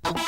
Televidente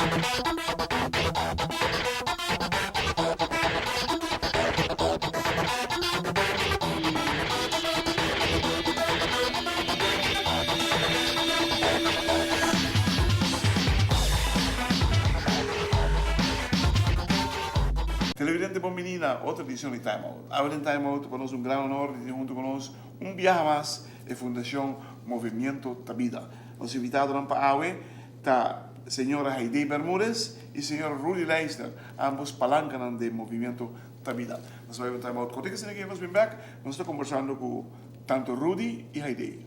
bon bini na otro edicion di Time Out. Awe den Time Out pa nos un gran honor di tin hunto cu nos un biaha mas e Fundacion Movimiento Ta Bida. Nos invitadonan pa awe ta señora Haydee Bermudez y señor Rudy Leisner, ambos palancanan den Movimiento Ta Bida. Nos bai un time out cortico asina que nos bin bek, nos ta conversando cu tanto Rudy y Haydee.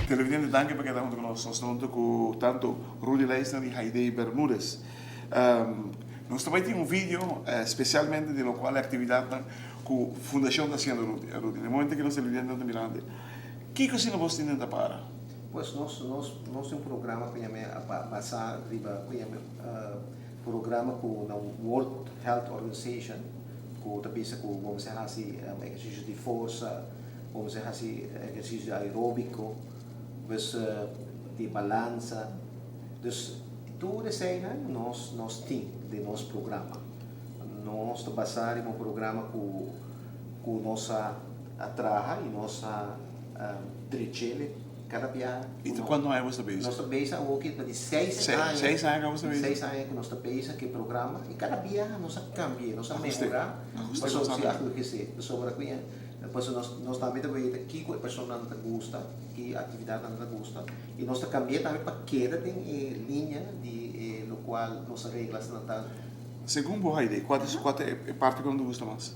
Televidente danki pa keda hunto cu nos. Nos ta hunto cu tanto Rudy Leisner y Haydee Bermudez. Nos ta bai tin un video specialmente di locual e actividadnan cu fundacion ta haciendo Rudy. Na e momento cu nos televidentenan ta mirando, kico asina bos tin den ta para? Pues nos nos nos tin un programa cu yama basa riba cu yama programa cu na World Health Organization cu ta bisa cu bo mester haci ehercicio di forsa, bo mester haci ehercicio aerobico, pues di balansa. Dus tur eseinan nos nos tin den nos programa. Nos ta basá riba un programa ku ku nos a a traha i nos a drech'el kada biaha. I ta kuantu aña boso ta bezig? Nos ta bezig awoki ta di seis aña. Seis aña ku boso ta bezig? Seis aña ku nos ta bezig ku e programa i kada biaha nos a kambi'é, nos a mehorá. Ahuste konstantemente. Si, pasobra ku pasobra nos nos tambe ta weta kiko e personanan ta gusta, ki aktividatnan ta gusta i nos ta kambi'é tambe pa keda den e liña di e lokual nos reglasnan ta. Segun bo Haidee, kua ta kua ta e parti ku nan ta gusta mas?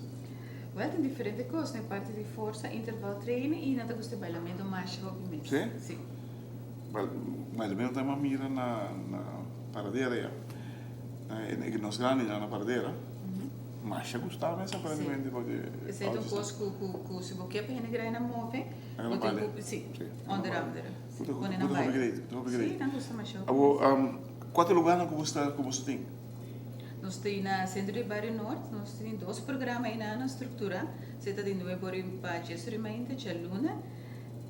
Wel, tin diferente kos. E parti di forsa, interval training i nan ta gusta e bailamentu masha hopi mes. Sí? Sí. Wel, bailamentu ta mira na na Paradera ya. Na e nos grandinan na Paradera, masha gusta mes aparentemente pa di. Esei ta un kos ku ku ku si bo ke pa hende grandi nan move, bo tin ku, sí, onder andere. Pone nan baila. Sí, nan gusta masha hopi mes. Awor, kua ta e lugarnan ku bo sta ku boso tin? Nos tin na Centro di Bario Noord, nos tin dos programa einan structura, se ta di nuebe ora pa dies ora y mainta, djaluna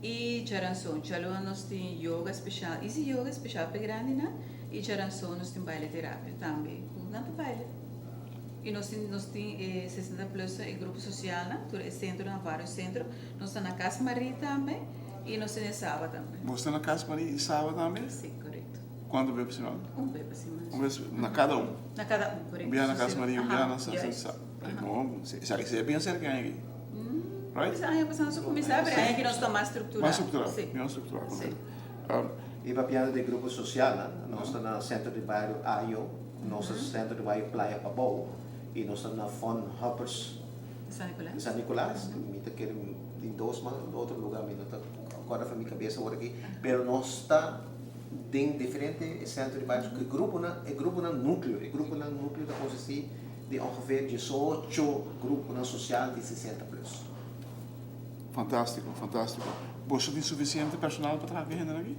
y djaranson. Djaluna nos tin yoga special, easy yoga special pa e grandinan y djaranson nos tin baile terapia tambe cu nan ta baile. Y nos tin nos tin e 60 plus e grupo socialnan, tur e centronan, varios centro. Nos ta na Cas Marie tambe y nos tin e Saba tambe. Bo ta na Cas Marie y Saba tambe? Si, corecto. Cuanto bes pa siman? Un bes pa siman. Un bes na cada un? Na cada un, correcto. Un biaha na Casa Maria, un biaha na Sa. Bon, esaki seria bien cerca aña aki. Right? Pues aña pasado nos a cuminsa, pero aña aki nos ta mas structura. Mas structura, bien structura. Si. Y papiando di grupo social, nos ta na Centro di Bario Ayo, nos ta Centro di Bario Playa Pabou y nos ta na Fun Hoppers San Nicolas. San Nicolas, mi ta kere tin dos mas otro lugar mi no ta acorda for mi cabeza awor aki, pero nos ta den diferente centro di bario ku e gruponan e gruponan nucleo e gruponan nucleo ta consisti di ongeveer diesocho gruponan social di sesenta plus. Fantastico, fantastico. Boso tin suficiente personal pa traha ku e hendenan aki?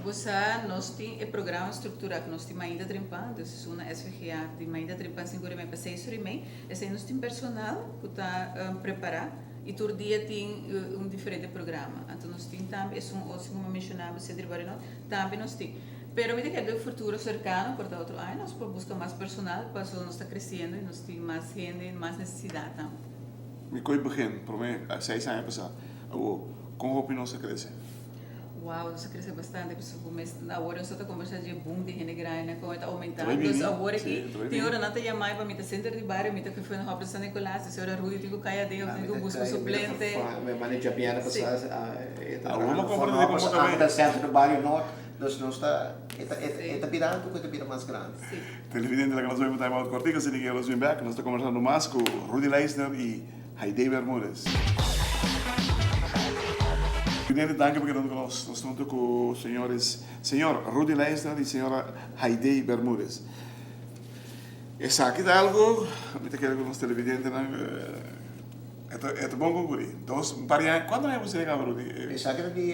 Bo sa, nos tin e programa structura ku nos tin mainta trempan, dus esun na SVGA di mainta trempan sinku ora i mei pa seis ora i mei. Esei nos tin personal ku ta prepara i tur dia tin un diferente programa. Anto nos tin tambe esun otro ku mi a menshoná bo Cedric Barrenot, tambe nos tin. Pero mi ta kere den futuro serkano, por ta otro aña, nos por buska mas personal pasobra nos ta kresiendo i nos tin mas hende i mas nesesidat tambe. Mi koe begin promé seis aña pasá. Awor, kon hopi nos a krese? Wow, nos a crece bastante, pasobra bo mes awor nos ta conversa dje boom di hende grandi nan con e ta aumenta. Dus awor aki tin ora nan ta yama mi pa mi ta center di bario, mi ta cu Fun Hub di San Nicolas, dus ora Rudy tin cu cay aden of tin cu busca un suplente. Si. Awor ta centro di bario Noord, dus nos ta e ta birando cu e ta bira mas grandi. Si. Televidente laga nos bay un time out cortico, asina que nos bin bek, nos ta conversando mas cu Rudy Leisner y Haidee Bermudez. Presidente, danki pa keda huntu ku nos. Nos ta huntu ku señores, señor Rudy Leisner i señora Haidee Bermudez. Esaki ta algu, mi ta kere ku nos televidentenan, e ta, e ta bon konkluí. Dos, un par di aña, kuantu aña bo sera kaba, Rudy? Esaki ta di,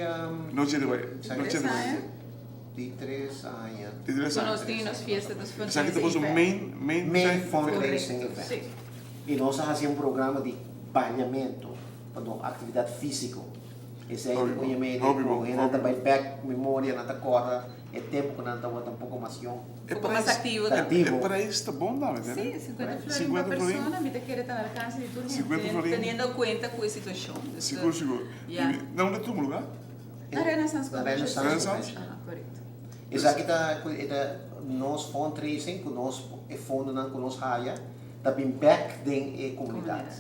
Noche di bai, noche di bai. Di tres aña. Di tres aña. Ku nos tin nos fiesta, nos fundraising event. Esaki ta boso main, main, Main fundraising event. Sí. I nos a hasi un programa di bañamentu, pardon, aktividat físiko. Esei ta pone mei ku hende ta bai bek memoria, nan ta kòrda e tempu ku nan tabata un poko mas yòn. E Poko mas prijs, aktivo e tambe. e prijs ta bon tambe, tene? Sí, 50 florin pa 50 florin. persona, mi ta kere ta na alkanse di tur hende, 50 florin. teniendo kuenta ku e situashon. Dus, Sigur, sigur. ya. I na unda tuma lugá? Na Renaissance Na Convention Renaissance Renaissance? Convention. Aha, korekto. Esaki ta ku e ta nos fundraising ku nos e fondonan ku nos haya ta bin bek den e komunidat.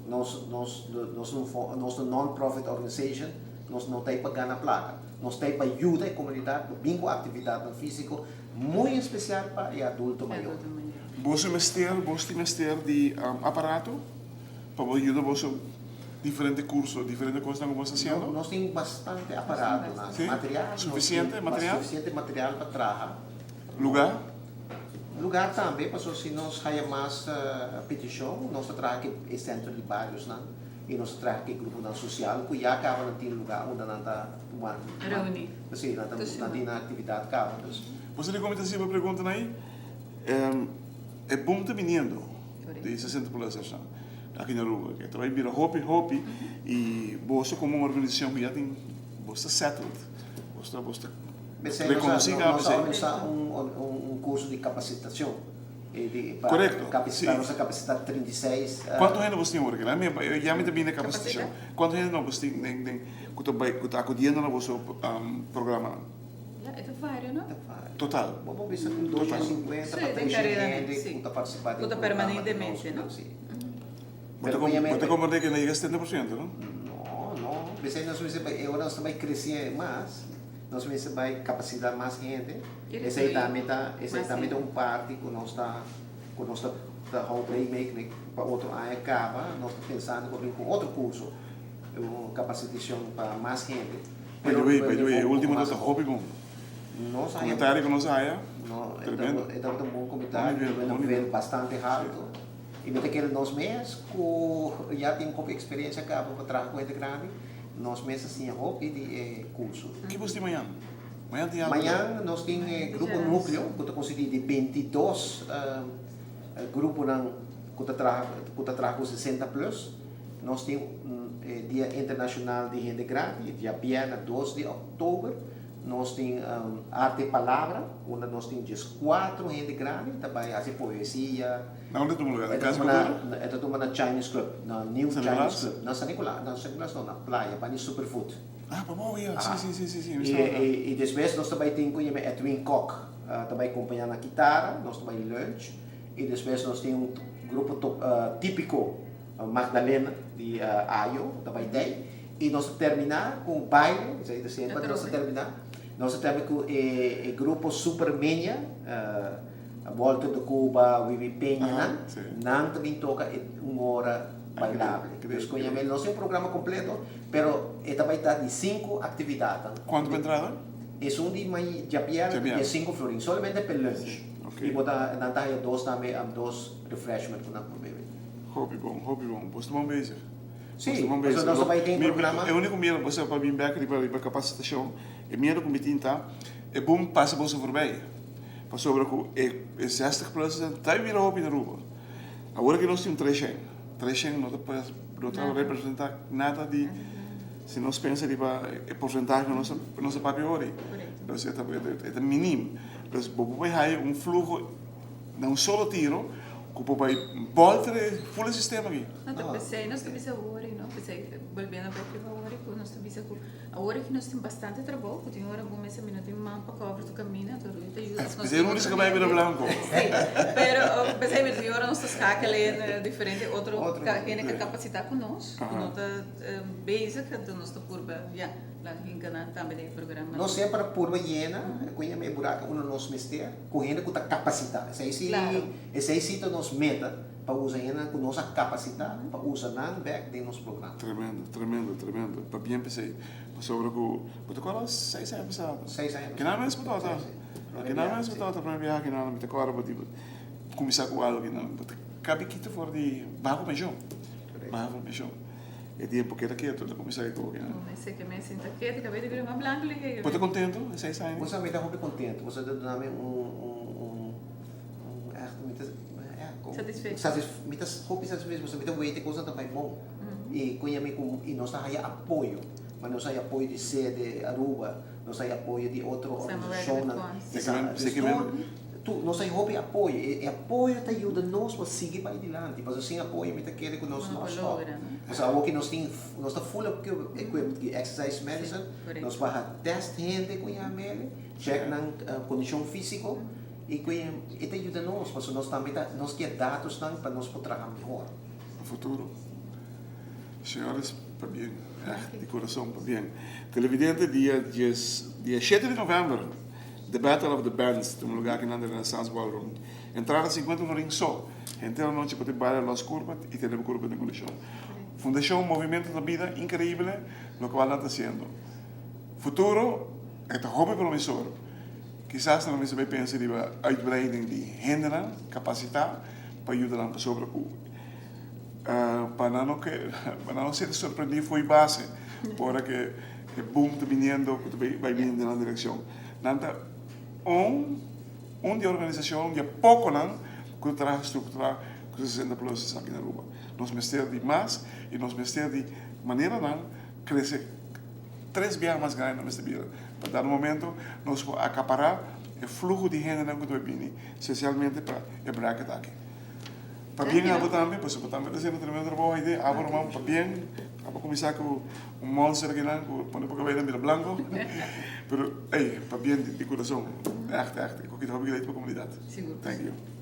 Nos nos nos nos ta non profit organization, nos no ta ei pa gana plaka. Nos ta ei pa yuda e komunidat pa bin ku aktividatnan físiko muy espesial pa e adulto mayor. Boso mester, bos tin mester di aparato pa bo yuda boso diferente kurso, diferente kosnan ku bos ta hasiendo? Nos tin bastante aparatonan, Sí? material. Sufisiente material? Sufisiente material pa traha. Lugar? Lugar tambe, pasobra si nos haya mas peticion, nos ta traha cu e centro di bariosnan y nos ta traha cu e gruponan social cu ya caba nan tin lugar unda nan ta tuma, Reuni. Si, nan ta, nan tin nan actividad caba, dus. Bo sa dikon mi ta hasi bo preguntanan ei? E boom ta biniendo di 60 plus esnan aki na Aruba. E ta bai bira hopi hopi y boso como un organisacion cu ya tin, bo sta settled, bo sta, bo sta. P'esei nos Rekonosí a kaba nos a p'esei. organisá un un kurso di kapasitashon di pa Korekto, kapasitá si. nos a kapasitá 36 Kuantu hende bos tin awor? Kila mi ya mi ta bini kapasitashon. Kapasitá? Kuantu hende no bos tin den den ku ta bai ku ta akudiendo na boso programanan? Ya, e ta varia, no? Ta varia. Total. Bo por bisa ku 250 Sí, pa den 300 karera hende sí. ku ta partisipá Ku den ta programa di nos permanentemente, no? sí. Bo ta Pero koña bo ta komprendé ku no yega 70%, no? No, no. P'esei nos mester bai e ora nos ta bai kresié mas. Nos mester bai kapasitá mas hende. Esei tambe ta, esei tambe ta un parti ku nos ta, ku nos ta ta hou blij mee ku pa otro aña kaba nos ta pensando ku bin ku otro kurso, un kapasitashon pa mas hende. By the way, by the way, e ultimo ta hopi bon. Nos haya. Komentario ku nos haya, No, tremendo. e tabata un bon komentario, Bon nivel, un bon nivel. nivel bastante halto. I mi ta kere nos mes ku ya tin hopi eksperensia kaba pa traha ku hende grandi. Nos mes a siña hopi di e kurso. Ki bos tin mañan? Mañan tin algu? Mañan nos tin e grupo nukleo ku ta konsistí di 22 gruponan ku ta traha ku ta traha ku 60 plus. Nos tin e Dia Internashonal di Hende Grandi, diabièrnè 2 di òktober. Nos tin Arte Palabra, unda nos tin 14 hende grandi ta bai hasi poesia. Na unda tuma lugar? Na Casa Cultura? E ta tuma na Chinese Club, na New San Chinese Nicolas? Club. Na San Nicolas, na San Nicolas no, na playa, bani Superfood. Ah, pa bou, ya. Aha. Si, si, si, si, mi I, sta wak. i, i despues nos ta bai tin ku yama Edwin Kok, ta bai kompañá na kitara, nos ta bai lunch, i despues nos tin un grupo to, típiko Magdalena di Ayo ta bai tei, i nos ta terminá ku un baile, esei ta semper nos ta terminá, nos ta terminá ku e, e grupo Supermania, Walter de Cuba, Wiwi Peña nan, nan ta bin toca e un ora bailable. Dus con yamel no si un programa completo, pero e ta bay ta di cinco actividadnan. Cuanto pa entrada? Esun di mai djabièrnè ta 15 florin, solamente p'e lunch. Y bo ta, nan ta haya dos tambe, dos refreshment cu nan por bebe. Hopi bon, hopi bon. Bo sta bon bezig. Si, pasobra nos ta bay den programa. E unico miedo, bo sa pa bin bek riba capacitacion, e miedo cu mi tin ta, e boom pasa boso voorbij. Pasobra ku e e zestig plus ta bira hopi na Aruba. Awor ki nos tin un treshen, treshen no ta no ta representa nada di si nos pensa riba e porsentahe ku nos nos a papia awor ei. Dus e ta e ta minim. Dus bo por bai haya un fluho na un solo tiro ku por bai bolter e ful e sistema aki. No ta p'esei nos ta bisa awor ei no, p'esei bolbiendo bek riba awor ei ku nos ta bisa ku Awor aki nos tin bastante trabou, ku tin ora bo mester mi no tin man pa cover tu camina, to Rudy ta yuda nos. P'esei Rudy sa cabay bira blanco. Si, pero p'esei mi tin ora nos ta schakel en diferente otro hende ku capacita ku nos, ku no ta bezig, enton nos ta purba, ya, laga hinka nan tambe den e programa. Nos semper a purba yena ku yama e buraco unda nos mester ku hende ku ta capacita. Esei si, esei si ta nos meta. Pa usa hendenan ku nos a kapasitá pa usa nan bèk den nos programa. Tremendo, tremendo, tremendo. Pabien p'esei. Pasobra ku bo ta kòrda seis aña pasado. Seis aña pasado. Kinan mes bo tabata? Kinan mes bo tabata prome biaha kinan mi ta kòrda bo di kuminsá ku algu kinan. Bo ta kabi kita for di baha ku penshon. Baha ku penshon. E tempu keda ketu ta kuminsá e ku kinan. Bo mester ke mes sinta ketu kabei ta bira mas blanku lihé. Bo ta kontentu e seis aña? Bo sa mi ta hopi kontentu. Bo sa ta duna mi un un un ègt mi ta. Satisfecho. Mi ta hopi satisfecho pasobra mi ta wete cosnan ta bay bon y cu yami cu y nos ta haya apoyo. Ma nos hay apoyo di Sede Aruba, nos hay apoyo di otro organisacionnan. Tur, nos hay hopi apoyo. E apoyo ta yuda nos pa sigui bai dilanti. Pasobra sin apoyo mi ta kere ku nos no a stop. Pasobra awor ki nos tin, nos ta full equipped ku exercise medicine, nos baha test hende ku ya mele, check nan kondishon físiko i ku e ta yuda nos. Pasobra nos tambe ta, nos ke datosnan pa nos por traha mihor. Pa futuro. Señores, pabien. Echt, di corazon, pabien. Televidente, dia dies, dia shete di november, The Battle of the Bands ta un lugar aki nan di Renaissance Ballroom. Entrada 50 florin so. Henter anochi bo ta baila los curpa y tene bo curpa den condicion. Fundacion Movimiento ta Bida, increible locual nan ta haciendo. Futuro e ta hopi promisor. Kisas nan lo mester bay pensa riba uitbreiding di hendenan capacita pa yuda nan pasobra cu Pa nan no ke, pa nan no ser sorprendí fo'i base ora ke e boom ta biniendo ku ta bai bini den nan direkshon. Nan ta un un di e organisashon di e pokonan ku ta traha strukturá ku 60 plus esaki na Aruba. Nos mester di mas i nos mester di maneranan krese tres biaha mas grandi nan mester bira. Pa dado momento nos por akapará e fluho di hendenan ku ta bai bini spesialmente pa e bracket aki. Pabien abo tambe, pasobra bo tambe ta haciendo tremendo trabou aide. Abo ruman, pabien. Abo cuminsa cu un monster akinan cu pone bo cabey nan bira blanco. Pero, ey, pabien di curason. Echt, echt. E koki ta hopi great pa comunidad. Sigur. Thank you.